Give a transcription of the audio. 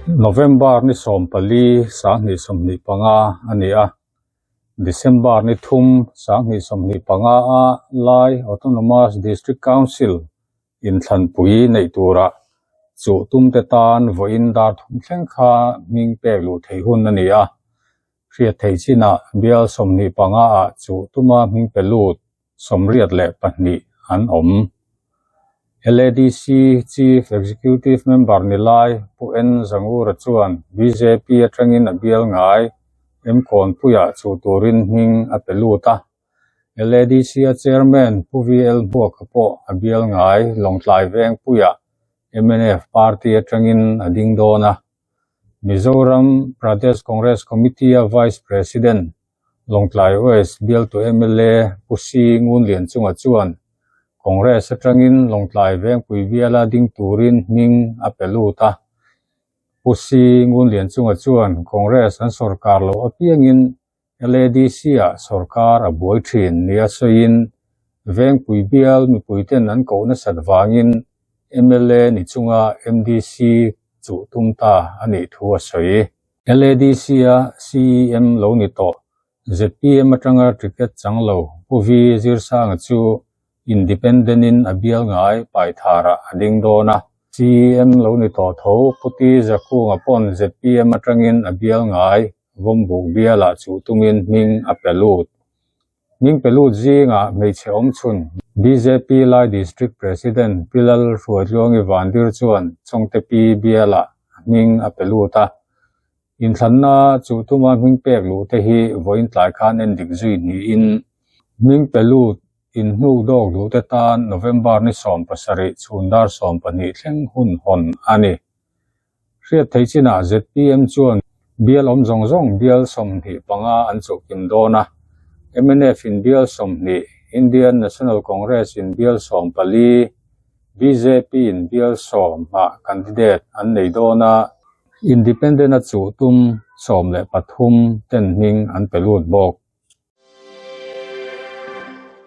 November ni 14 2025 a ni a, December ni 3 2025 a Lai Autonomous District Council inthlanpui neih turah chuh tumte tan vawiin dar thum thleng kha hming pek luh theih hun a ni a. Hriat theih chinah bial 25 ah chuh tuma hming pe lut 82 an awm. LADC Chief Executive Member ni lai Pu N Zangura chuan bjp atangin a bial ngai M Kawnpuiah chuh turin hming a pe lut a. LADC a Chairman Pu VL Hmuaka pawh a bial ngai Lawngtlai Vengpuiah mnf Party atangin a ding dawn a. Mizoram Pradesh Congress Committee a Vice President Lawngtlai West bialtu mla Pu C Ngunlianchunga chuan Congress atangin Lawngtlai Vengpui biala ding turin hming a pe lut a. Pu C Ngunlianchunga chuan Congress an sorkar loh apiangin LADC-ah sorkar a buai thin nia sawiin Vengpui bial mipuiten an koh nasat vangin mla ni chunga MDC chuh tum ta a nih thu a sawi. LADC-a CEM lo ni tawh zpm atanga ticket chang lo Pu V Zirsanga chu Independent-in a bial ngai Paitharah a ding dawn a. CEM lo ni tawh tho Pu T Zakhunga pawn zpm atangin a bial ngai Vawmbuk bialah chuh tumin hming a pe lut. Hming pe lut zingah hmeichhe awmchhun bjp Lai District President Pi Lal Hruaitluangi Vandir chuan Chawngtepi bialah hming a pe lut a. Inthlanna chuh tuma hming pek luh te hi vawiin tlai khan en dik zui niin hming pe lut inhnuk dawk duh te tan November ni 17 chhun dar 12 thleng hun hawn a ni. Hriat theih chinah zpm chuan bial awm zawng zawng bial 25 an chuh kim dawn a, mnf in bial 20, Indian National Congress in bial 14, bjp in bial 10 ah candidate an nei dawn a, Independent a chuh tum 13 ten hming an pe lut bawk.